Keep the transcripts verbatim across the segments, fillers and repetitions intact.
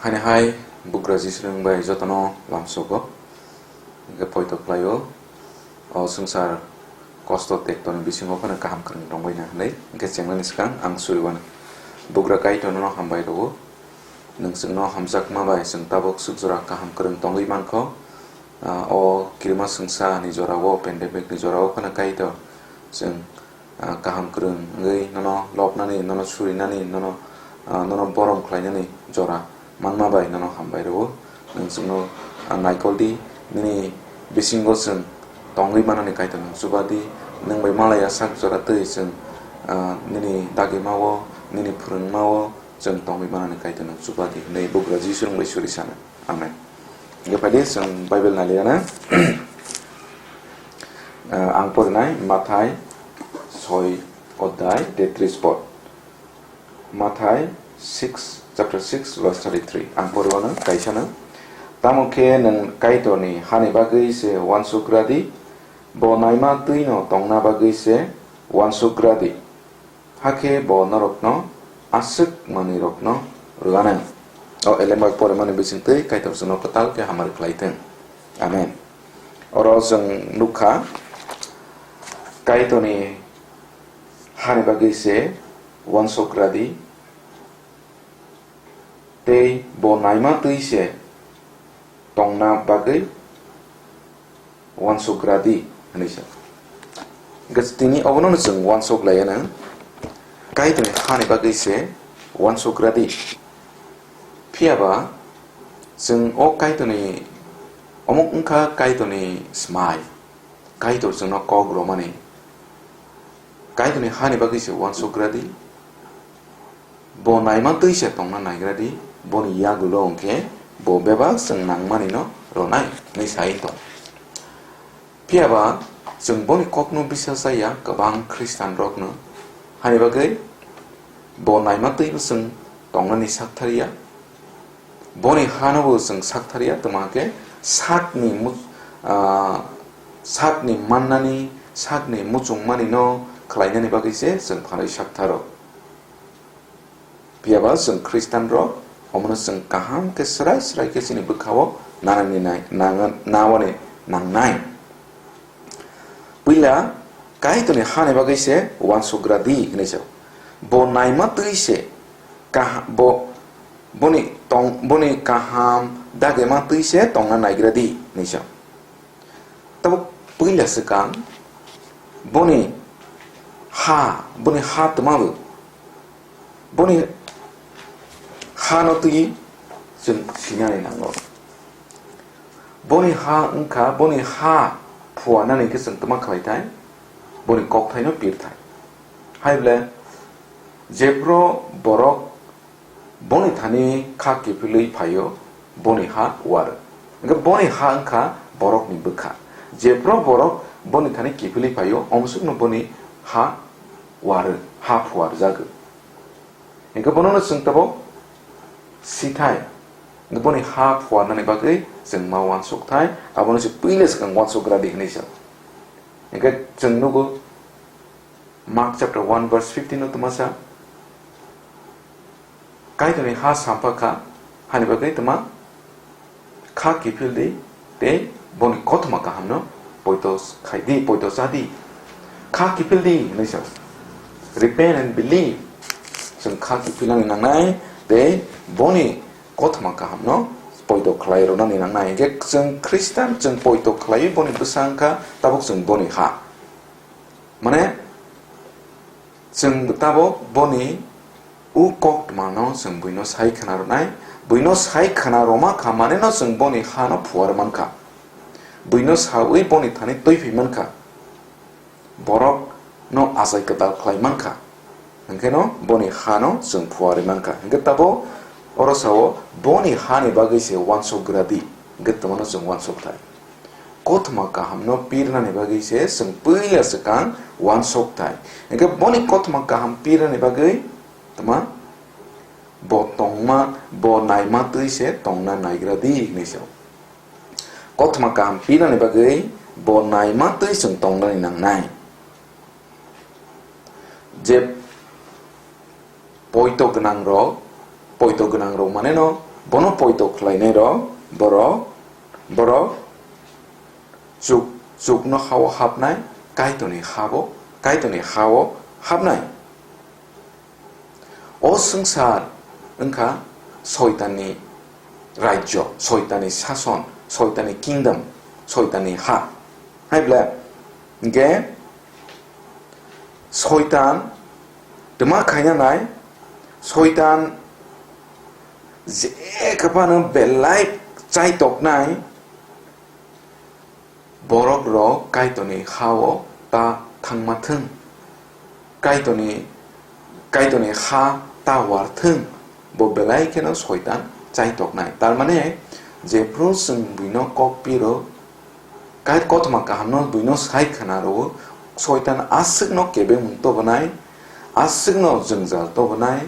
Haini hai bugra Jisung bai jotono lamsogo, hingke poito khlaio, o swngchar kosto tektoni bisingo phano kaham kwrwng tongbaina hinwi, hingke chengnani swkang ang suriwano. Bugra Kaitor nono hambai rwo, nwng chwngno hamjakma bai chwng tabuk swk jora kaham kwrwng tongwi mankho. Ah, o kirima swngsa ni jorao, pandemic ni jorao phano Kaitor chwng, ah, kaham kwrwng wngwi nono lobnani, nono surinani, nono, ah, nono borom khlainani jora manma bai nono hambai rwo. Nwng chwngno, ah, naikoldi, nini bisingo chwng tongwi manani Kaitor nwng chubadi, nwng bai malaya sak jora twi chwng, ah, nini dagimao, nini phwrwngmao chwng tongwi manani Kaitor nwng chubadi hinwi bugra Jisu nwng bai suri sana. Amen. Hingke phaidi chwng Bible naliana. Ah, ang porinai Mathai soi odhai tetris pod. Mathai six, chapter six, verse thirty-three. Ang poriwano kaisano. Tamo khe nwng Kaitorni hani bagwi se uansukradi, bo naima twino tongna bagwi se uansukradi. Hakhe bo norokno aswk manwirokno rwgano. O elembai porimani bisingtwi Kaitor chwngno kwtal khe hamari khlai thung. Amen. Oro chwng nukha, Kaitorni hani bagwi se uansuk rwdi, tei bo naima twi se tongna bagwi uansuk rwdi, hwnwi sa. Hwnkhe tini obono chwng uansuk laiya nang, Kaitorni hani bagwi se uansuk rwdi. Phiya ba chwng o Kaitorni, omo wngkha Kaitorni smai, Kaitor chwngno kok romani. Kaitorni hani bagwi se uansuk rwdi. Bo naima twi se tongna naigra di, boni yagulo hwnkhe bo bebak chwng nangmani no rwnai, hwnwi sai tong. Phiya ba chwng boni kokno bisas chaya kwbang Khristian rokno, hani bagwi bo naima twi bo chwng tongnani sak thariya, boni hano bo chwng sak thariya, twma khe sakni mu-, ah, sakni mannani, sakni muchungmani no khlainani bagwi se chwng phanwi sak tharo. Phiya ba chwng Khristian rok omono chwng kaham khe srai srai khe chini bwkhao nanani nai-, nang-, nawani nangnai. Puila Kaitorni hani bagwi se uansuk rwdi hwnwi sa. Bo naima twi se kaha-, bo, boni tong, boni kaham dagema twi se tongna naigra di hwnwi sa. Tabuk puila swkang boni ha, boni ha twma bo, boni ha no twi chwng sinani nango. Boni ha wngkha, boni ha phuarnani khe chwng twma khlai thai, boni kokthai no pir thai. Hai ble, jephru borok boni thani kha kiphilwi phaio, boni ha uar. Hwnkhe boni ha wngkha borokni bwkha. Jephru borok boni thani kiphilwi phaio, omsukno boni ha uar, ha phuarjago. Hwnkhe bonono chwng tabuk sithai, boni ha phuarnani bagwi chwng ma uansuk thai, abono se puila swkang uansuk rwdi hwnwi sa. Hwnkhe chwng nugo, Mark chapter one verse fifteen o twma sa, Kaitorni ha sampha kha, hani bagwi twma kha kiphil di tei boni kothoma kaham no poito khai di, poito cha di. Kha kiphil di hwnwi sa, repent and believe. Chwng kha kiphilnani nangnai tei boni kothoma kaham no poito khlai rwnani nangnai. Hwnkhe chwng Khristian, chwng poito khlaiwi boni bwsa wngkha, tabuk chwng boni ha. Mane, chwng tabuk boni u koktwmano chwng buino sai khna rwnai, buino sai khna rwma kha, maneno chwng boni hano phuar mankha, buino saui boni thani twi phi mankha, borokno achai kwtal khlai mankha. Hwnkhe no boni hano chwng phuarwi mankha. Hwnkhe tabuk oro sao boni hani bagwi se uansuk gra di, hwnkhe twmano chwng uansuk thai. Kothoma kahamno pirnani bagwi se chwng puila swkang uansuk thai. Hwnkhe boni kothoma kaham pirnani bagwi twma bo tongma, bo naima twi se tongna naigra di hwnwi sao. Kothoma kaham pirnani bagwi bo naima twi chwng tongnani nangnai. Je poito gwnang rok, poito gwnang rok mane no Bono poito khlainairok borok, borok chuk-, chukno hao hapnai, Kaitorni habo, Kaitorni hao hapnai. O swngchar wngkha Soitanni rajyo, Soitanni sason, Soitanni kingdom, Soitanni ha. Hai ble, hingke Soitan twma khaina nai, Soitan je kwphano belai chaitoknai, borok rok Kaitorni hao ta thangma thung, Kaitorni, Kaitorni ha ta war thung, bo belai kheno Soitan chaitoknai. Tar mane, jephru chwng buino kok piro, Kai-, kothoma kahamno buino sai khna rwo, Soitan aswkno kebengmung tobonai, aswkno jwngjal tobonai,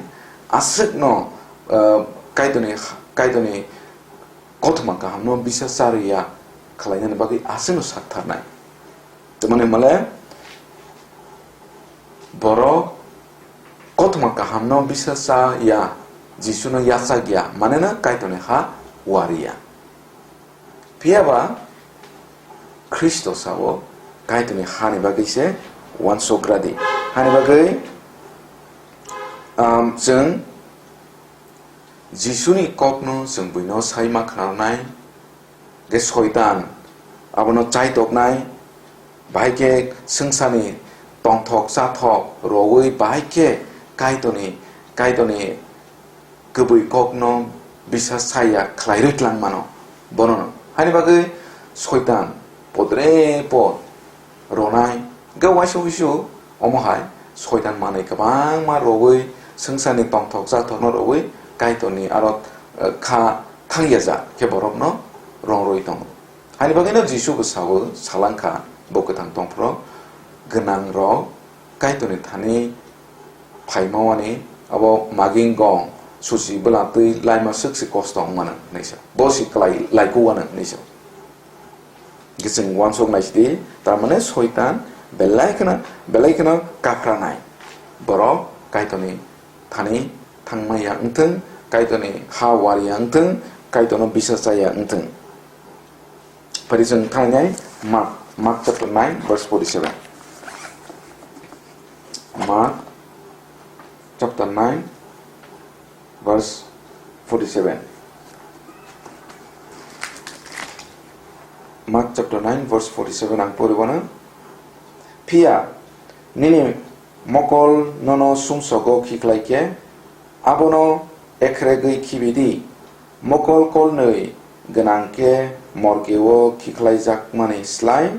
aswkno, eh, Kaitorni, Kaitorni kothoma kahamno bisa chariya khlainani bagwi aswkno saktharnai. Tamoni hwnmale borok kothoma kahamno bisa cha ya, Jisuno yachak ya, manena Kaitorni ha wari ya. Phiya ba Khristo sao Kaitorni hani bagwi se uansuk radi. Hani bagwi, um, chwng Jisuni kokno chwng buino sai ma khnarnai, hwnkhe Soitan abono chaitoknai, bahai khe swngcharni tongthok chathok rogwi bahai khe Kaitorni, Kaitorni kwbwi kokno bisa chaya khlairwi tlang mano. Bonono. Haini bagwi Soitan podre pod ronai. Hwnkhe waisa wuisu omo hai Soitan manwi kwbangma rogwi swngcharni tongthok chathokno rogwi Kaitorni aro, eh, kha thangyajak khe borokno rongrwi tongo. Haini bagwino Jisu bo sao, salangkha, bo kwthang tongphuru gwnangrok Kaitorni thani phaimawani abo maging gong susi bwla twi laima swk se kosto wng mano hwnwi sa. Bo si klai laiku wano hwnwi sa. Hwnkhe chwng uansuk naisidi, tar mane Soitan belai kheno, belai kheno kaphranai. Borok Kaitorni thani thangma ya wngthwng, Kaitorni ha war ya wngthwng, Kaitorno bisa cha ya wngthwng. Phari chwng thangnai Mark, Mark chapter nine verse forty-seven. Mark chapter nine verse forty-seven. Mark chapter nine verse forty-seven ang pori wano. Phiya nini mokol nono sumsogo khiklai khe, abono ekhregwi khibi di. Mokol kolnwi gwnang khe morkeo khikhlaijakmani slai,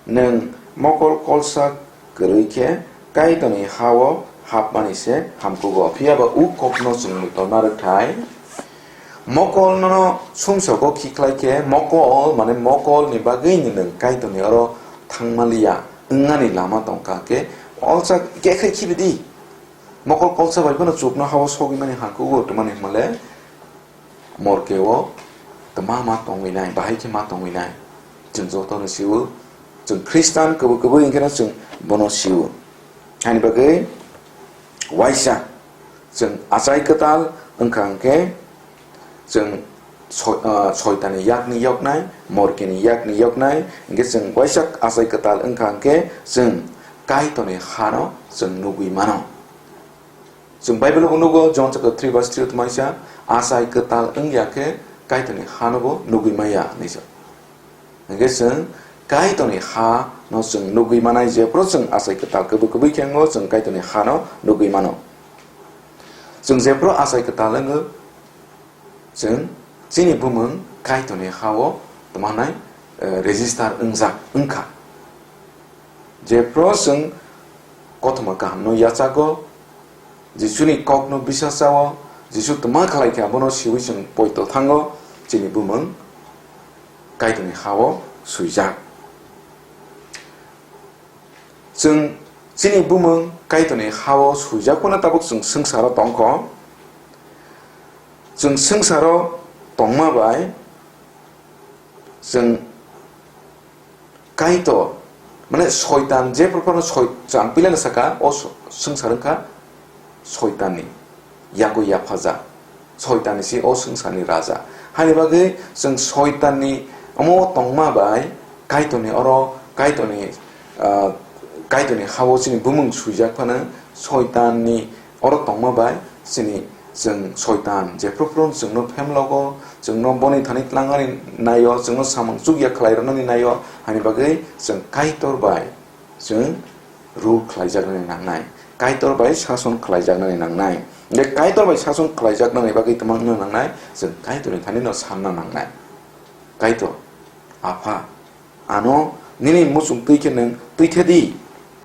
nwng mokol kolsa kwrwi khe Kaitorni hao hapmani se hamkugo. Phiya ba u kokno chwng muitorna rwkthai. Mokol nono sumsogo khikhlai khe, mokol mane mokolni bagwi nwng Kaitorni oro thangmaliya wngnani lama tongkha khe, kolsa khe khibi di. Mokol kolsa bai phano chukno hao sogwi mani hamkugo, twmani hwnmale morkeo twma ma tongwi nai, bahai khe ma tongwi nai. Chwng jotono sio, chwng Khristan kwbwi kwbwi hwnkhe no chwng bono sio. Haini bagwi waisa chwng achai kwtal wngkha hwnkhe chwng soi-, ah, soitani yakni yoknai, morkeni yakni yoknai, hwnkhe chwng waisa achai kwtal wngkha hwnkhe chwng Kaitorni hano chwng nugwi mano. Chwng Bible-o bo nugo, John chapter three verse three-o tongmani sa, achai kwtal wngya khe Kaitorni hano bo nugwi maya hwnwi sa. Hwnkhe chwng Kaitorni hano chwng nugwi manai, jephru chwng achai kwtal kwbwi kwbwi khe wngo, chwng Kaitorni hano nugwi mano. Chwng jephru achai kwtal wngo, chwng chini bumung Kaitorni hao tongmanai, eh, register wngjak wngkha. Jephru chwng kothoma kahamno yachago, Jisuni kokno bisa chao, Jisu twma khlai khe abono siwi chwng poito thango, chini bumung Kaitorni hao swijak. Chwng chini bumung Kaitorni hao swijak phano tabuk chwng swngcharo tongkho. Chwng swngcharo tongma bai chwng Kaitor, mane Soitan, jephru phano soi-, chwng pilano saka, o so-, swngchar wngkha Soitanni yago yaphajak. Soitan ni si o swngcharni raja. Haini bagwi chwng Soitanni omo tongma bai Kaitorni oro, Kaitorni, ah, Kaitorni ha-o chini bumung swijak phano Soitanni oro tongma bai chini chwng Soitan jephru phru chwngno phemlogo, chwngno boni thani tlangani naio, chwngno samung chukya khlai rwnani naio, haini bagwi chwng Kaitor bai chwng rule khlaijaknani nangnai, Kaitor bai sason khlaijaknani nangnai. Hingkhe Kaitor bai sason khlaijaknani bagwi tongma wngna nangnai, chwng Kaitorni thanino sanna nangnai. Kaitor, Apha, ano nini muchung twi khe nwng twi the di.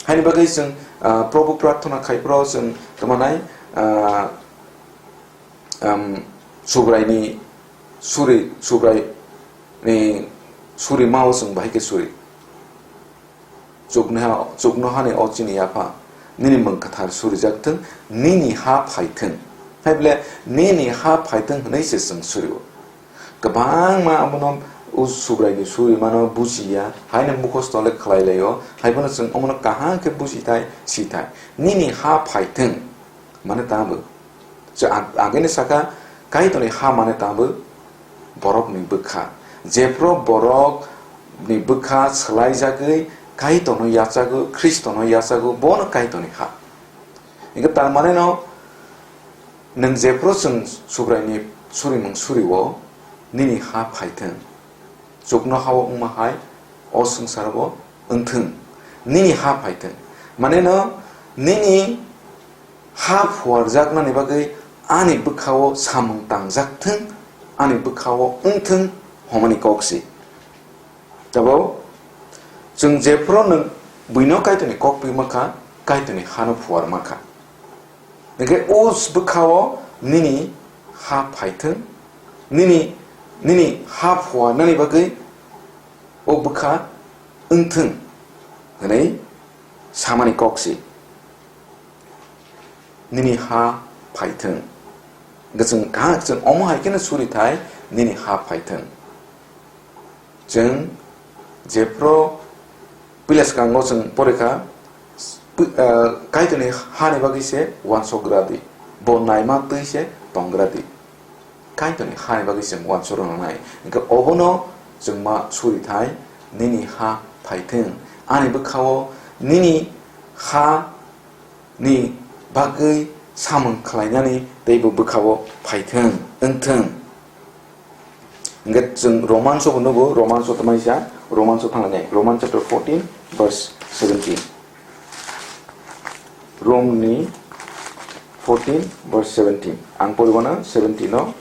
Haini bagwi chwng, ah, Probhu prarthana khai phuru chwng tongmanai, ah, um, Subraini suri, Subraini suri mao chwng bahai khe suri. Chuknoha-, chuknohani o chini Apha, nini mung kwthar surijak thung, nini ha phai thung. Hai bole, nini ha phai thung hwnwi se chwng surio. Kwbangma abono o Subraini surimano bujiya, haino mukhosto le khlai laio, hai bono chwng omono kaham khe buji thai, si thai. Nini ha phai thung, mane tamo. Chwng ag-, agini saka, Kaitorni ha mane tamo borokni bwkha. Jephru borokni bwkha swlaijagwi Kaitorno yachago, Khristono yachago, bono Kaitorni ha. Hingkhe tar mane no, nwng jephru chwng Subraini surimung surio, nini ha phai thung. Chuknoha-o wngma hai o swngcharo bo wng thung. Nini ha phai thung. Mane no, nini ha phuarjaknani bagwi ani bwkha-o samung tangjak thung, ani bwkha-o wng thung, hwnmani kok se. Tabo chwng jephru nwng buino Kaitorni kok twi mankha, Kaitorni hano phuar mankha. Hingkhe o bwkha-o nini ha phai thung, nini, nini ha phuarnani bagwi o bwkha wng thung hwnwi samani kok se. Nini ha phai thung. Hingkhe chwng kaham, chwng omo hai kheno suri thai, nini ha phai thung. Chwng jephru puila swkango chwng porikha, pu-, ah, Kaitorni hani bagwi se uansuk gra di, bo naima twi se tong gra di. Kaitorni hani bagwi chwng uansuk rwna nai. Hingkhe obono chwng ma suri thai, nini ha phai thung. Ani bwkha-o nini ha ni bagwi samung khlainani teibo bwkha-o phai thung, wng thung. Hingkhe chwng Romanso bo nugo, Romanso tamaisa, Romanso thanglainai, Roman chapter fourteen, verse seventeen. Romni fourteen, verse seventeen. Ang poribana seventeen no.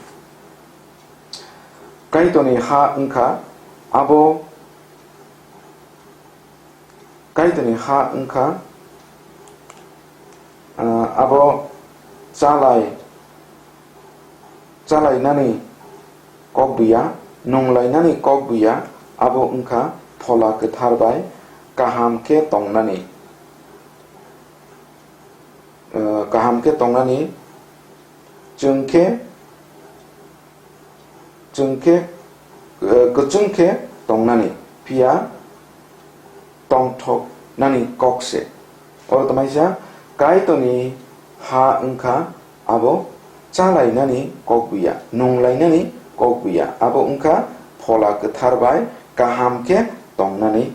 Kaitorni ha wngkha abo Kaitorni ha wngkha, ah, abo chalai, chalainani kok buya, nunglainani kok buya, abo wngkha Phola Kwthar bai kaham khe tongnani, ah, kaham khe tongnani, chwng khe Chwng khe, eh, kwchwng khe tongnani, phiya tongthoknani kok se. Oro tamaisa Kaitorni ha wngkha abo chalainani kok buya, nunglainani kok buya. Abo wngkha Phola Kwthar bai kaham khe tongnani,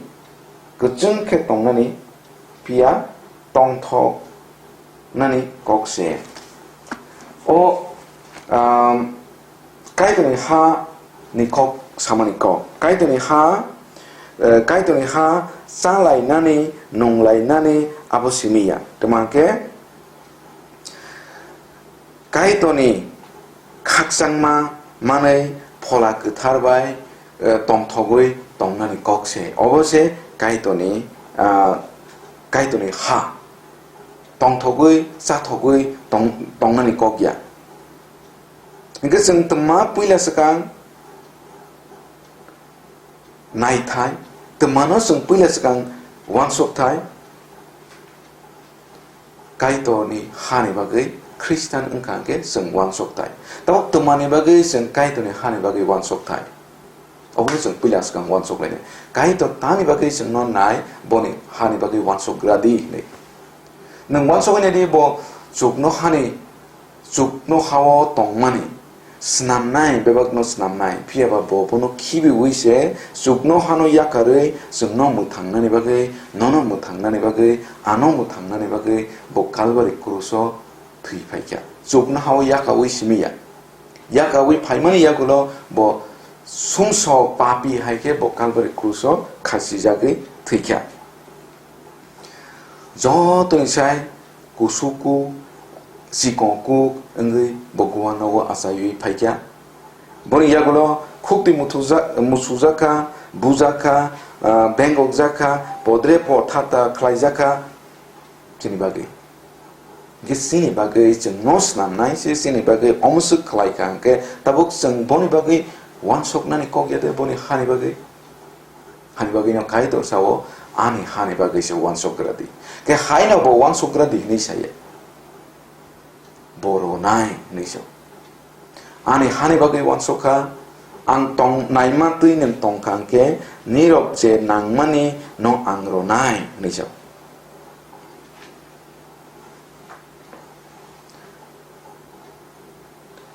kwchwng khe tongnani, phiya tongthoknani kok se. O, um, Kaitorni ha ni kok samani kok. Kaitorni ha, eh, Kaitorni ha chalainani, nunglainani abo simi ya. Tamo hwnkhe Kaitorni khakchangma manwi Phola Kwthar bai, eh, tongthogwi tongnani kok se. Obo se Kaitorni, ah, Kaitorni ha. Tongthogwi, chathogwi tong-, tongnani kok ya. Hingkhe chwng twma puila swkang naithai, twmano chwng puila swkang uansukthai, Kaitorni hani bagwi Khristan wngkha hwnkhe chwng uansukthai. Tabuk twmani bagwi chwng Kaitorni hani bagwi uansukthai. Obono chwng puila swkang uansuk lainai. Kaitor tamni bagwi chwngno nai, boni hani bagwi uansuk gra di hinwi. Nwng uansuk wngya di bo chukno hani, chukno ha-o tongmani, Snamnai, bebakno snamnai, phiyaba bo bono khibiwi se chuknohano yakarwi chwngno mwthangnani bagwi, nono mwthangnani bagwi, ano mwthangnani bagwi bo Kalbari kruso thwi phaikha. Chuknohao yakawi simi ya. Yakawi phaimani yagulo bo sumsok papi hai khe bo Kalbari kruso khasijagwi thwikha. Jotoni sai kusu kuk, chikon kuk wngwi bo guano o achaiwi phaikha. Boni yagulo khukti muthuja-, musujakha, bujakha, ah, bengokjakha, podre po thata khlaijakha chini bagwi. Hwnkhe chini bagwi chwngno snamnai se chini bagwi omoswk khlaikha, hwnkhe tabuk chwng boni bagwi uansuknani kok ya de boni hani bagwi? Hani bagwino Kaitor sao, "Ani hani bagwi se uansuk gra di." Khe haino bo uansuk gra di hwnwi saya. Bo rwnai hwnwi sa. "Ani hani bagwi uansuk kha, ang tong naima twi nwng tong kha hwnkhe nirok je nangmani no ang rwnai," hwnwi sa.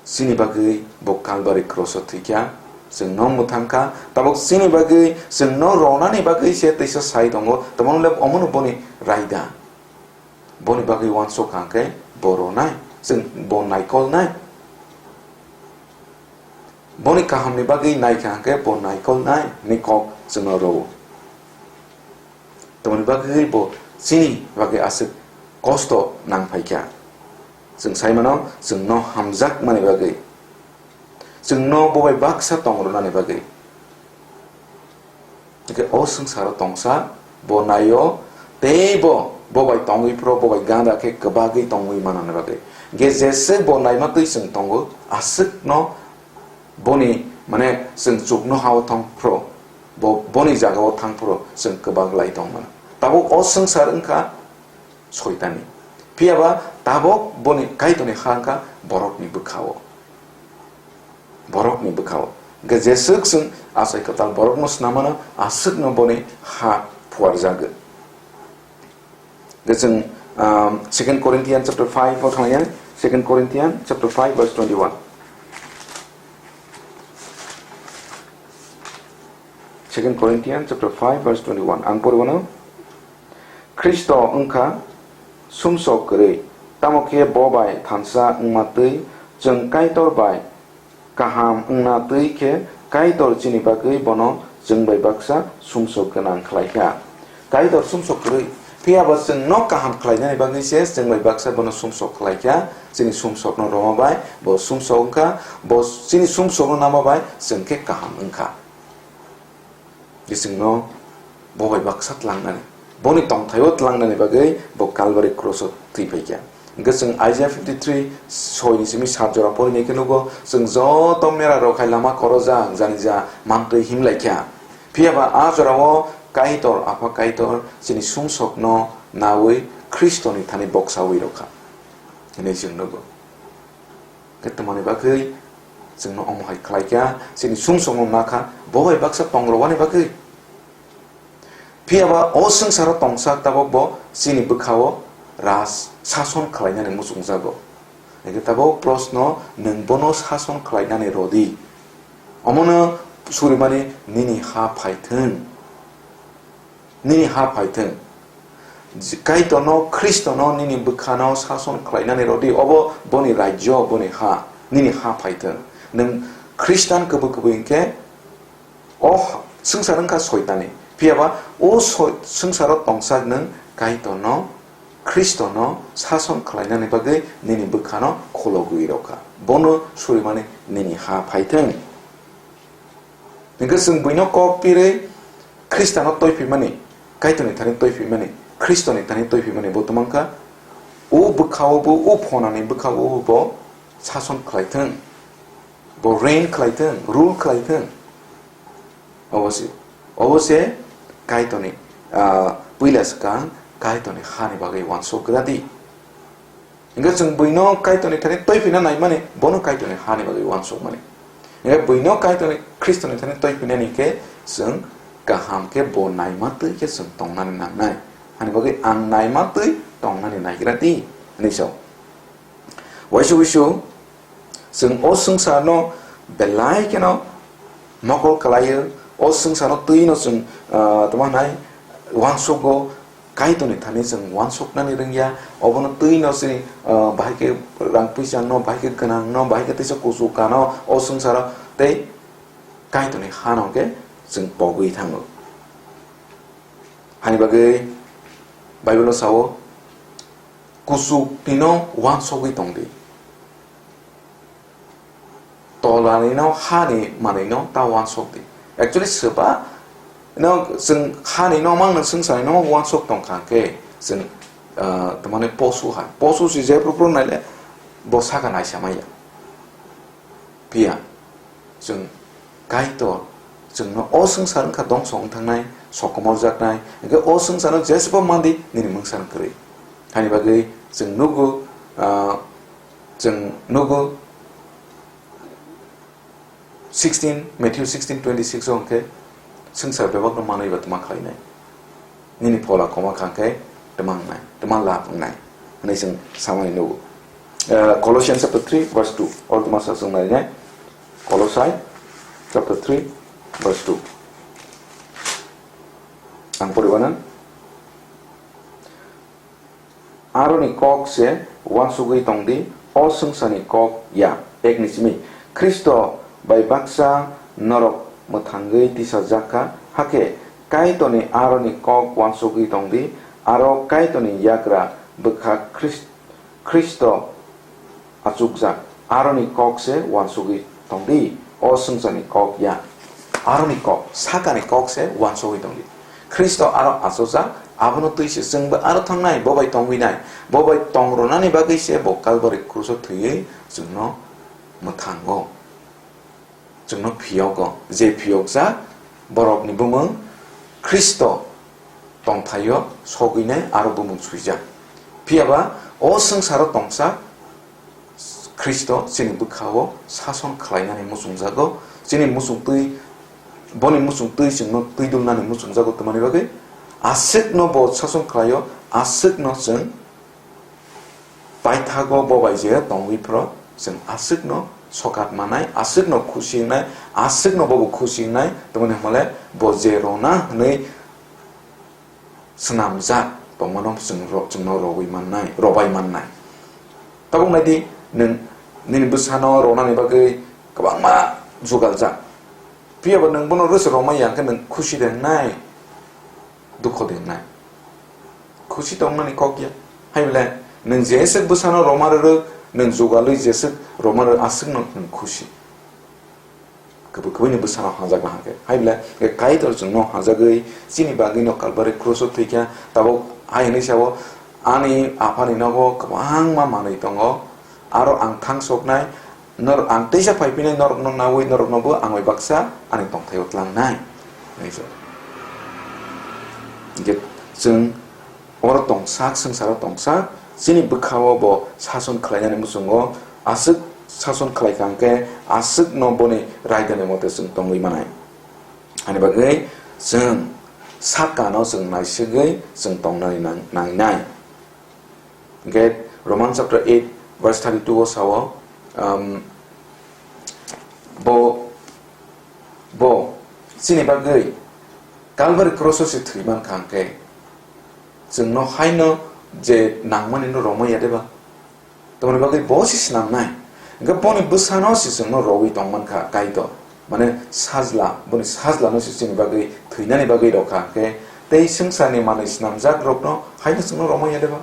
Chini bagwi bo Kalbari kroso thwikha, chwngno mwthangkha, tabuk chini bagwi chwngno ronani bagwi se teisa sai tongo, tamo le omono boni raida. Boni bagwi uansuk kha hwnkhe bo ronai, chwng bo naikolnai. Boni kahamni bagwi naikha hwnkhe bo naikolnai hwnwi kok chwngno rwo. Tamoni bagwi bo chini bagwi aswk kosto nang phaikha. Chwng sai mano, chwngno hamjakmani bagwi. Chwngno bo bai baksa tong rwnani bagwi. Hwnkhe o swngcharo tongsa bo naio, tei bo, bo bai tongwi phro, bo bai gana khe kwbagwi tongwi manani bagwi. Hwnkhe jeswk bo naima twi chwng tongo, aswkno boni, mane, chwng chuknohao thang phro, bo, boni jagao thang phro chwng kwbak lai tong mano. Tabuk o swngchar wngkha Soitani. Phiyaba tabuk boni Kaitorni ha wngkha borokni bwkhao. Borokni bwkhao. Hwnkhe jeswk chwng achai kwtal borokno snam mano, aswkno boni ha phuarjagwi. Hwnkhe chwng, um, Second Corinthians chapter five o thangya, Second Corinthians chapter five verse twenty-one. Second Corinthians chapter five verse twenty-one. Ang pori bono, Khristo wngkha sumsok kwrwi, tamo khe bo bai thansa wngma twi chwng Kaitor bai kaham wngna twi khe Kaitor chini bagwi bono chwng bai baksa sumsok gwnang khlai kha. Kaitor sumsok kwrwi, phiya bo chwngno kaham khlainani bagwi se chwng bai baksa bono sumsok khlai kha. Chini sumsokno rwma bai bo sumsok wng kha, bo chini sumsokno nama bai chwng khe kaham wng kha. Bisingno bo bai baksa tlangnani, boni tongthaio tlangnani bagwi bo Kalbari kroso thwi phai kha. Hwnkhe chwng Isaiah fifty-three soi ni simi sat jora pori nai khe nugo, chwng joto mera rok hai lama korojak, jani ja mantwi himlai kha. Phiya ba a jorao Kaitor, Apha Kaitor chini sumsokno naui Khristoni thani boksaui rw kha hwnwi chwng nugo. Khe tamoni bagwi chwngno omo hai khlai kha, chini sumsokno na kha, bo bai baksa tong rwani bagwi. Phiya ba o swngcharo tongsa tabuk bo chini bwkhao raj sason khlainani muchungjago. Hwnkhe tabuk proshno, nwng bono sason khlainani rw di. Omono surimani nini ha phai thung. Nini ha phai thung. Kaitorno, Khristono nini bwkhano sason khlainani rw di, obo boni rajyo, boni ha, nini ha phai thung. Nwng Khristan kwbwi kwbwi hwnkhe o swngchar wngkha Soitani. Phiya ba o soi-, swngcharo tongsak nwng Kaitorno, Khristono sason khlainani bagwi nini bwkhano khologwi rw kha. Bono surimani nini ha phai thung. Hwnkhe chwng buino kok pirwi Khristano toiphaimani, Kaitorni thani toiphaimani, Khristoni thani toiphaimani bo twmang kha. O bwkhao bo, o phonani bwkhao bo sason khlai thung, bo reign khlai thung, rule khlai thung. Obo se, obo se Kaitorni, ah, puila swkang Kaitorni hani bagwi uansuk gra di. Hingke chwng buino Kaitorni thani toiphina naimani, bono Kaitorni hani bagwi uansukmani. Hingke buino Kaitorni, Khristoni thani toiphinani khe chwng kaham khe bo naima twi khe chwng tongnani nangnai. Hani bagwi ang naima twi tongnani naigra di, hwnwi sao. Waisa waisa Chwng o swngcharno belai kheno mokol khlaio, o swngcharno twino chwng, ah, tamo hwnai, uansugo, Kaitorni thani chwng uansuknani rwngya, obono twino chini, ah, bahai khe rang puisangno, bahai khe gwnangno, bahai khe teisa kuchukano o swngcharo tei Kaitorni hano khe chwng pogwi thango. Ani bagwi Bible-o sao, "Kuchuknino uansugwi tongdi." Tolanino hani manwino ta uansuk di. Actually, swba no chwng hani no mang no swngcharni no uansuk tong kha khe chwng, ah, tamani posu hai. Posu si je phuru phuru naile bo saka naisa maya. Phiya chwng Kaitor chwngno o swngchar wngkha dongso wng thangnai, sokomorjaknai, hwnkhe o swngcharno jesebo mandi nini mungsa kwrwi. Hani bagwi chwng nugo, ah, Chwng nugo sixteen, Matthew sixteen twenty six o hwnkhe, "Swngchar bebakno manwi ba twma khlainai. Nini phola koma kha hwnkhe twma wngnai, twma lab wngnai," hwnwi chwng samani nugo. Eh, Colossians chapter three verse two, o twma sa chwng nainai. Kolosai chapter three verse two. Ang poribanang. Aroni kok se uansugwi tongdi, o swngcharni kok ya. Ek ni simi, Khristo bai baksa norok mwthangwi tisajak kha, hakhe Kaitorni aroni kok uansugwi tongdi, aro Kaitorni yagra bwkha Khris-, Khristo achukjak, aroni kok se uansugwi tongdi, o swngcharni kok ya. Aroni kok, sakani kok se uansugwi tongdi. Khristo aro achukjak, abono twi se chwngbo aro thangnai, bo bai tongwinai, bo bai tongronani bagwi se bo Kalbari kruso thwiwi chwngno mwthango. Chwngno phiyogo, je phiyokjak borokni bumung Khristo tongthaio sogwinai aro bumung swijak. Phiyaba o swngcharo tongsa Khristo chini bwkhao sason khlainani muchungjago, chini muchungtwi, boni muchungtwi chwngno twidulnani muchungjago, twmani bagwi aswkno bo sason khlaio, aswkno chwng paithago bo bai je tongwi phro chwng aswkno sokat manai, aswkno khusi wngnai, aswkno bobo khusi wngnai, tongmani hwnmale bo je rona hwnwi swnamjak tongmano chwng ro-, chwngno rogwi mannai, robai mannai. Tabuk naidi, nwng nini bwsano ronani bagwi kwbangma jugaljak. Phiyaba nwng bono rwsa romai ya hwnkhe nwng khusi de wngnai, dukho de wngnai. Khusi tongmani kok ya. Hai bole, nwng jeswk bwsano roma rwrwk, nwng jugalwi jeswk roma rwrwk, aswkno nwng khusi. Kwbwi kwbwini bwsano hamjakma hwnkhe. Hai bole, Kaitor chwngno hamjagwi chini bagwino Kalbari kruso thwikha, tabuk hai hwnwi sao, "Ani aphani nogo kwbangma manwi tongo, aro ang thang soknai, nor-, ang teisa phai phinai norokno naui noroknobo ang bai baksa ani tongthaio tlangnai," hwnwi sao. Hwnkhe chwng Oro tongsak, swngcharo tongsak, chini bwkhao bo sason khlainani muchungo, aswk sason khlai kha hwnkhe, aswkno boni raidani mote chwng tongwi manai. Ani bagwi chwng sakano chwng naisingwi chwng tongnani nang-, nangnai. Hwnkhe Roman chapter eight verse thirty-two o sao, um, bo, bo chini bagwi Calvary cross o se thwi man kha hwnkhe, chwngno haino je nangmani no romwi ya deba? Tamoni bagwi bo se snamnai. Hwnkhe boni bwsano se chwngno rowi tong man kha Kaitor. Mane sajla, boni sajlano se chini bagwi thwinani bagwi rw kha hwnkhe, tei swngcharni manwi snamjak rokno haino chwngno romwi ya deba?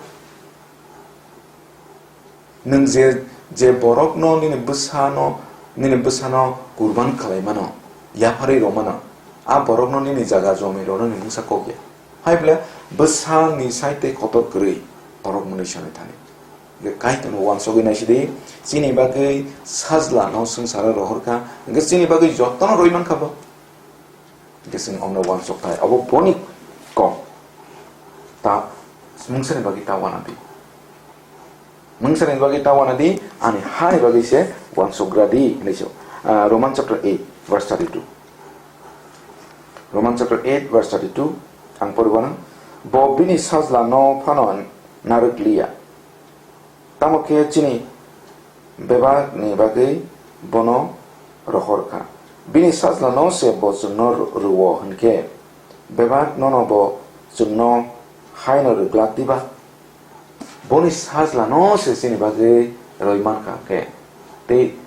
Nwng je, je borokno nini bwsano, nini bwsano kurban khlai mano, yapharwi rw mano, a borokno nini jaga jomi rwnani mungsa kok ya. Hai bole bwsani sai tei kotor kwrwi borok mwnwi sanwi thani. Hwnkhe Kaitorno uansugwi naisidi, chini bagwi sajlano swngcharo rohor kha, hwnkhe chini bagwi jotono rwi man kha bo. Hwnkhe chwng omno uansuk thai, obo boni kok. Ta mungsani bagwi ta uanadi. Mungsani bagwi ta uanadi, ani hani bagwi se uansukgra di, hinwi se. Ah, Roman chapter eight, verse thirty-two. Roman chapter eight, verse thirty-two, ang pori uanang. Bo bini sajlano phano narwk liya. Tamo khe chini Bebakni bagwi bono rohor kha. Bini sajlano se bo chwngno rw-, rw-o hwn khe, bebak nono bo chwngno haino rw glak diba? Boni sajlano se chini bagwi rwi man kha khe, tei,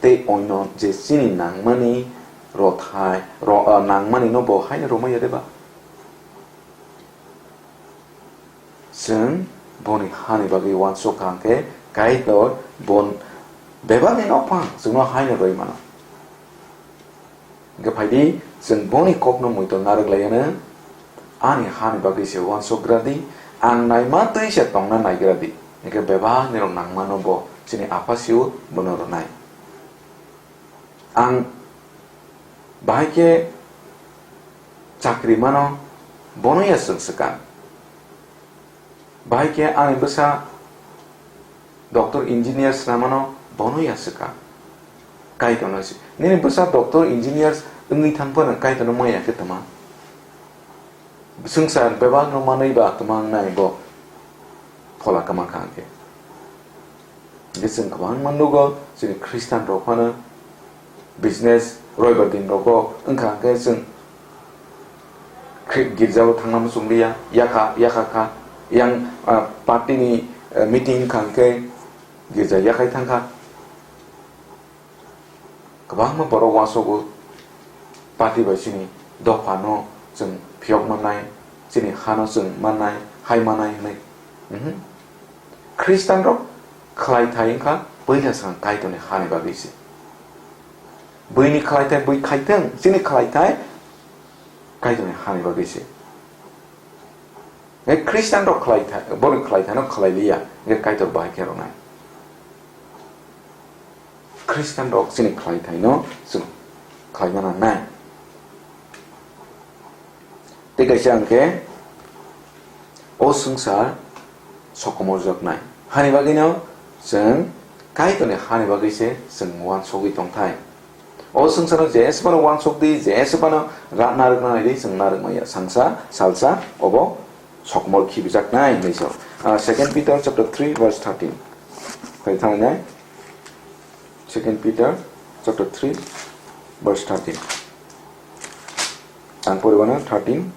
tei oino je chini nangmani rothai, ro-, ah, nangmani no bo haino rwmaya diba? Chwng boni hani bagwi uansuk kha hwnkhe Kaitor bon bebakni nokphang chwngno haino rwi mano. Hwnkhe phaidi, chwng boni kokno muitor narwk laiya nw, "Ani hani bagwi se uansuk gra di, ang naima twi se tongna naigra di." Hwnkhe bebakni rok nangmano bo chini Apha sio bono rwnai. Ang bahai khe chakri mano, bono ya chwng swkang. Bahai khe ani bwsa doctor, engineer swnamano, bono ya swkang. Kaitorno se. Nini bwsa doctor, engineer wngwi thang phano Kaitorno maya khe tama. Swngchar bebakno manwi ba tama wngnai bo phola kwma kha hwnkhe. Hwnkhe chwng kwbangma nugo, chini Khristian rok phano business roibar din rogo wngkha hwnkhe chwng khri-, girjao thangna muchung liya, yakha, yakha kha, yang, ah, party ni, eh, meeting wngkha hwnkhe girja yakhai thangkha. Kwbangma borok uansugo, party bai chini dophano chwng phiyok mannai, chini hano chwng mannai, hai mannai hwnwi. Mhm. Khristian rok khlai thai wngkha puila swkang Kaitorni hani bagwi se. Buini khlai thai bui khai thung, chini khlai thai Kaitorni hani bagwi se. Hwnkhe Khristian rok khlai tha-, borok khlai thano khlai liya, hwnkhe Kaitor bahai khe rwnai. Khristian rok chini khlai thaino chwng khlaina nangnai. Tei kaisa hwnkhe o swngchar sokomorjaknai. Hani bagwino chwng Kaitorni hani bagwi se chwng uansugwi tongthai. O swngcharo jesebano uansuk di, jesebano ra-, narwkna nai di, chwng narwk manya. Sangsa, salsa, obo sokomor khibijaknai hinwi sao. Ah, Second Peter chapter three verse thirteen. Phai thangnai. Second Peter chapter three verse thirteen. Ang poribana thirteen.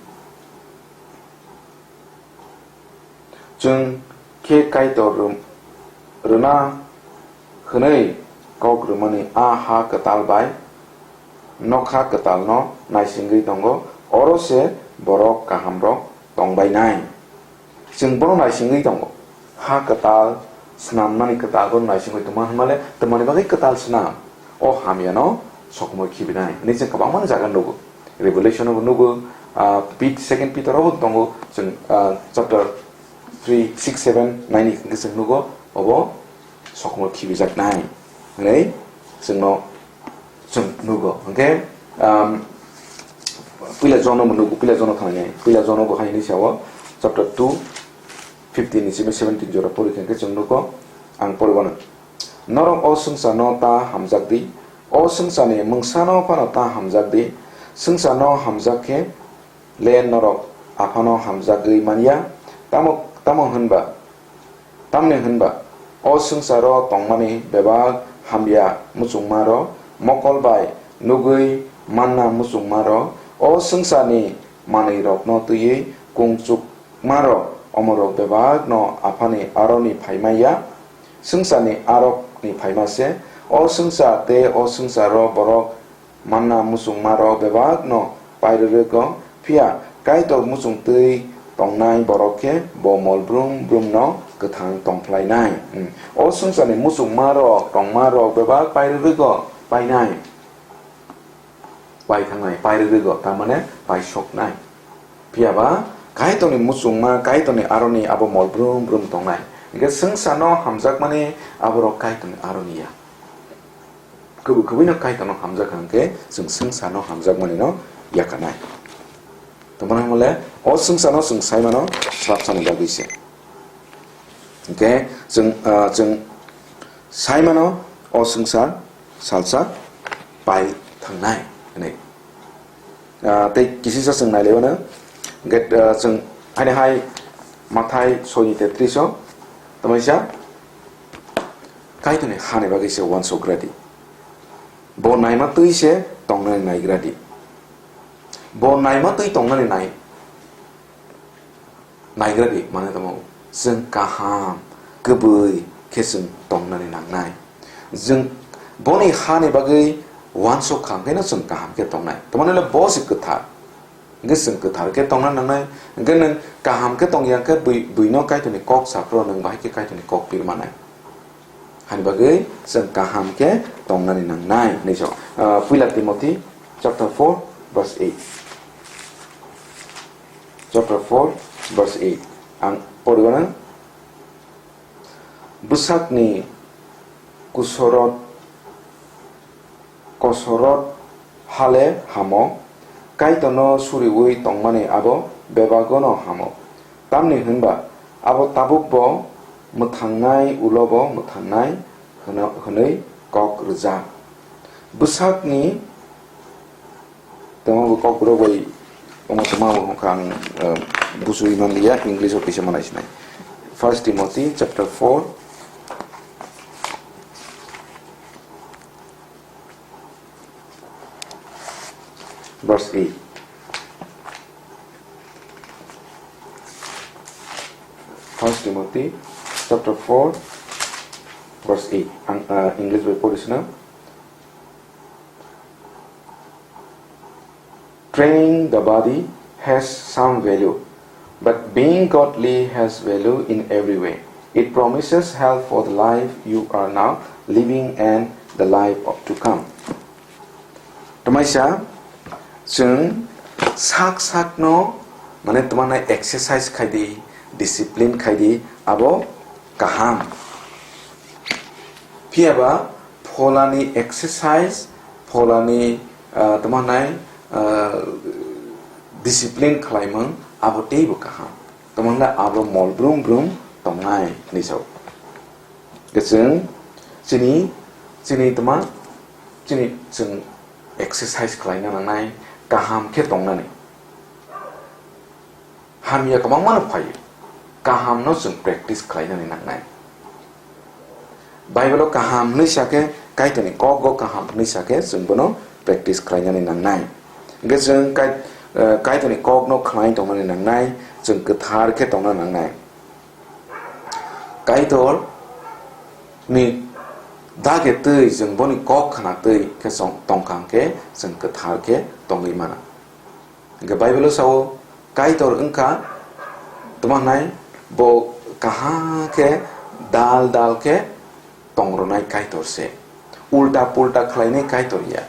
Chwng khe Kaitor rw-, rwna hwnwi kok rwmani a ha kwtal bai nokha kwtalno naisingwi tongo, oro se borok kahamrok tongbainai. Chwng bono naisingwi tongo. Ha kwtal, snamnani kwtal bono naisingwi tongma hwnmale, twmani bagwi kwtal snam? O hamyano sokomor khibinai hwnwi chwng kwbangma jaga nugo. Revelation-o bo nugo, ah, Pet-, Second Peter-o bo tongo, chwng, ah, chapter three, six, seven naini hwnkhe chwng nugo, obo sokomor khibijaknai hwnwi chwngno chwng nugo. Hwnkhe, um, puila John-o bo nugo, puila John-o thangnai, puila John-o bo hai hwnwi sao, chapter two, fifteen ni simi seventeen jora pori khe hwnkhe chwng nugo, ang poribano. Norok o swngcharno ta hamjak di, o swngcharni mungsano phano ta hamjak di. Swngcharno hamjak khe le norok Aphano hamjagwi man ya. Tamo, tamo hwnba, tamni hwnba o swngcharo tongmani bebak hamya muchungmarok, mokol bai nugwi manna muchungmarok, o swngcharni manwirokno twiwi kung chukmarok, omorok bebakno Aphani aroni phaima ya. Swngcharni arokni phaima se. O swngchar tei o swngcharo borok manna muchungmarok bebakno pairwrwgo, phiya Kaitor muchungtwi tongnai borok khe bo mol brum brumno kwthang tongphlainai. Hmm. O swngcharni muchungmarok tongmarok bebak pairwrwgo, painai. Paithangnai, pairwrwgo, tamane paisoknai. Phiya ba Kaitorni muchungma, Kaitorni aroni abo mol brum brum tongnai. Hwnkhe swngcharno hamjakmani aborok Kaitorni aroni ya. Kubui kubuino Kaitorno hamjak hwnkhe chwng swngcharno hamjakmanino yakarnai. Tongmani hwnle o swngcharno chwng saimano swrapsani bagwi se. Hwnkhe chwng, ah, chwng saimano o swngchar salsa pai thangnai hwnwi. Ah, tei kisisa chwng nailaimano. Hwnkhe, ah, chwng haini hai Mathai soi ni tetris o tamaisa Kaitorni hani bagwi se uansuk gra di. Bo naima twi se tongnani naigra di. Bo naima twi tongnani nai, naigra di, mane tamo chwng kaham, kwbwi khe chwng tongnani nangnai. Chwng boni hani bagwi uansuk kha, hwnkhe no chwng kaham khe tongnai. Tamani le bo se kwthar. Hwnkhe chwng kwthar khe tongna nangnai. Hwnkhe nwng kaham khe tongya khe bui-, buino Kaitorni kok saphuru nwng bahai khe Kaitorni kok pirmanai. Hani bagwi chwng kaham khe tongnani nangnai hinwi sao. Ah, Puila Timothy chapter four verse eight. Chapter four verse eight. Ang poriwana. Bwsakni kusorot, kosorot hale hamo, Kaitorno suriui tongmani abo bebagono hamo. Tamni hwnba abo tabukbo mwthangnai, ulobo mwthangnai hwno-, hwnwi kok rwjak. Bwsakni Tamo bo kokborok bai omo tamo bo hwnka ang, eh, busui man liya, English o kisa manai sinai. First Timothy chapter four, verse eight. First Timothy chapter four, verse eight. Ang, eh, English bai pori sinai. Training the body has some value, but being godly has value in every way. It promises help for the life you are now living and the life of to come. Tamaisa chwng sak sakno mane tmana exercise khaidi, discipline khaidi, abo kaham. Phiya ba pholani exercise, pholani, ah, tamo hwnai, ah, discipline khlaimung abo teibo kaham. Tamo hwnle abo mol brum brum tongnai hinwi sao. Khe chwng chini, chini tma, chini chwng exercise khlaina nangnai, kaham khe tongnani. Hamya kwbangmano phaio. Kahamno chwng practice khlainani nangnai. Bible-o kaham hwnwi sa khe, Kaitorni kokgo kaham hwnwi sa khe, chwng bono practice khlainani nangnai. Hwnkhe chwng Kai-, eh, Kaitorni kokno khlai tongnani nangnai, chwng kwthar khe tongna nangnai. Kaitorni dage twi chwng boni kok khna twi khe chwng tongkha hwnkhe, chwng kwthar khe tongwi mano. Hwnkhe Bible-o sao, Kaitor wngkha tamo hwnai bo kaham khe dal dal khe tongronai Kaitor se. Ulta pulta khlainai Kaitor ya.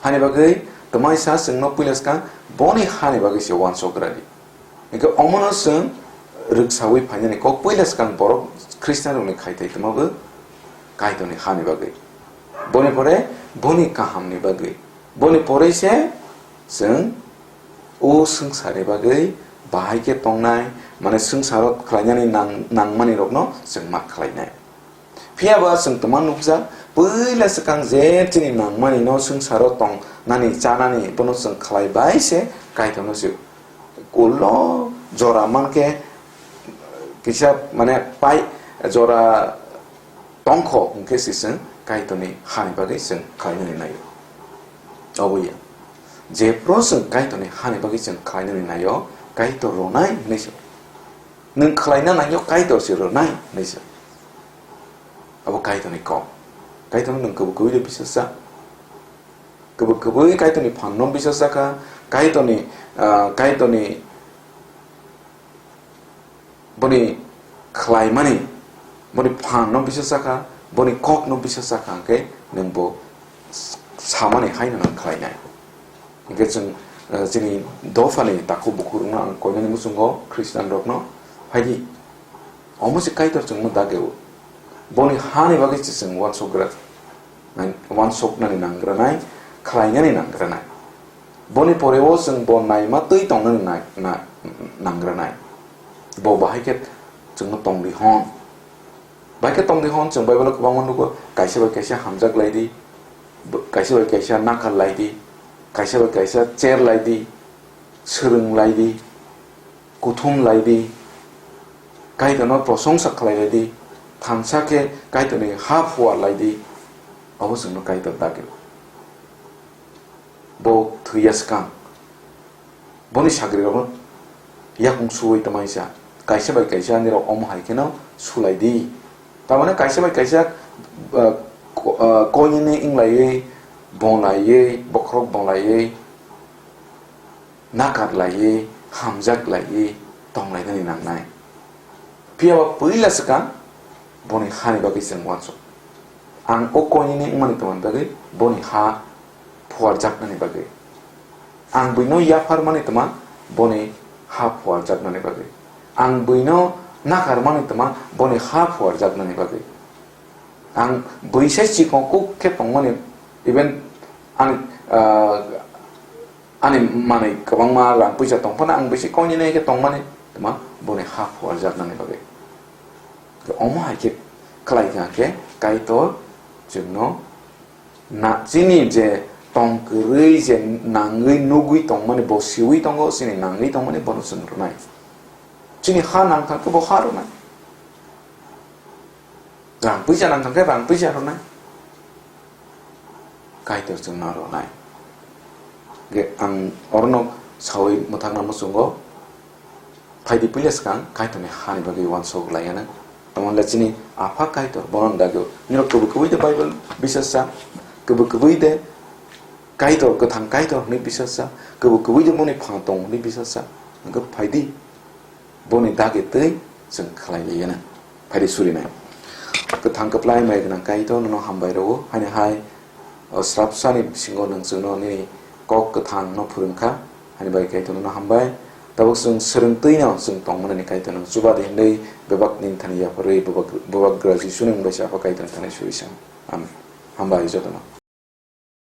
Hani bagwi tamaisa chwngno puila swkang boni hani bagwi se uansuk gra di. Hwnkhe omono chwng rwksaui phainani kok puila swkang borok Khristianrokni khaithai tongmabo Kaitorni hani bagwi. Boni pore boni kahamni bagwi. Boni pore se chwng o swngcharni bagwi bahai khe tongnai, mane swngcharo khlainani nang-, nangmani rokno chwng ma khlainai. Phiya ba chwng tongma nukjak, puila swkang je chini nangmani no swngcharo tongnani, chanani, bono chwng khlai bai se Kaitorno se ulo jora mankhe kisa mane pai jora tongkho hwnkhe se chwng Kaitorni hani bagwi chwng khlainani naio. Obo ya. Jephru chwng Kaitorni hani bagwi chwng khlainani naio, Kaitor rwnai hwnwi se. Nwng khlaina naio, Kaitor se rwnai hwnwi se. Abo Kaitorni kok. Kaitorno nwng kwbwi kwbwi de bisas sa. Kwbwi kwbwi Kaitorni phanno bisas sa kha. Kaitorni, ah, Kaitorni boni khlaimani, boni phanno bisas sa kha, boni kokno bisas sa kha hwnkhe nwng bo samani haino nwng khlainai. Hwnkhe chwng, eh, chini dophani takhuk bukhuk rokno ang koinani muchungo Khristian rokno phaidi. Omo se Kaitor chwngno dageo. Boni hani bagwi se chwng uansuk gra-, nang-, uansuknani nanggranai, khlainani nanggranai. Boni poreo chwng bo naima twi tongnani nai-, na-, nanggranai. Bo bahai khe chwngno tongdi hwn. Bahai khe tongdi hwn, chwng Bible-o kwbangma nugo, kaisa bai kaisa hamjak lai di, b-, kaisa bai kaisa nakhal lai di, kaisa bai kaisa cher lai di, swrwng lai di, kuthum lai di, Kaitorno prosongsa khlai lai di, thansa khe Kaitorni ha phuar lai di, abo chwngno Kaitor dagi. Bo thwiya swkang. Boni sagrirokno yakung suwi tamaisa. Kaisa bai kaisa nirok omo hai kheno sulai di. Tamani kaisa bai kaisa, ah, ko-, ah, koinene inglaiwi, bonglaiwi, bokhorok bonglaiwi, nakar laiwi, hamjak laiwi tonglainani nangnai. Phiya ba puila swkang boni hani bagwi chwng uansuk. Ang o koinene wngmani twmani bagwi boni ha phuarjaknani bagwi. Ang buino yapharmani twma boni ha phuarjaknani bagwi. Ang buino nakarmani twma boni ha phuarjaknani bagwi. Ang buisai chikon kuk khe tongmani, even ani, ah, ani manwi kwbangma rang puisa tongphano ang buisai koinene khe tongmani twma boni ha phuarjaknani bagwi. Omo hai khe khlai kha khe Kaitor chwngno na chini je tong kwrwi je nangwi nugwi tongmani, bo siwi tongo, chini nangwi tongmani bono chwng rwnai. Chini ha nang kha khe bo ha rwnai. Rang puisa nang kha khe rang puisa rwnai. Kaitor chwngno rwnai. Ge ang orno sawi mwthangna muchungo. Phaidi puila swkang Kaitorni hani bagwi uansuk laiyana. Tamoni le chini Apha Kaitor bono dagio. Nirok kubui kubui de Bible bisasa, kubui kubui de Kaitor, kwthang Kaitor hwnwi bisasa, kubui kubui de boni phan tong hwnwi bisasa. Hwnkhe phaidi boni dagi twi chwng khlai laiyana. Phaidi surinai. Kwthang kwplai mai gwnang Kaitor nono hambai rwo. Hani hai o srapsani bisingo nwng chwngno nini kok kwthangno phwrwng kha, hani bai Kaitor nono hambai. Tabuk chwng swrwngtwino chwng tongmani Kaitor nwng chuba di hwnwi bebak nini thani yapharwi bebak, bebak graduation wng bai se Apha Kaitor thani suri sang. Amen. Hambai jotono.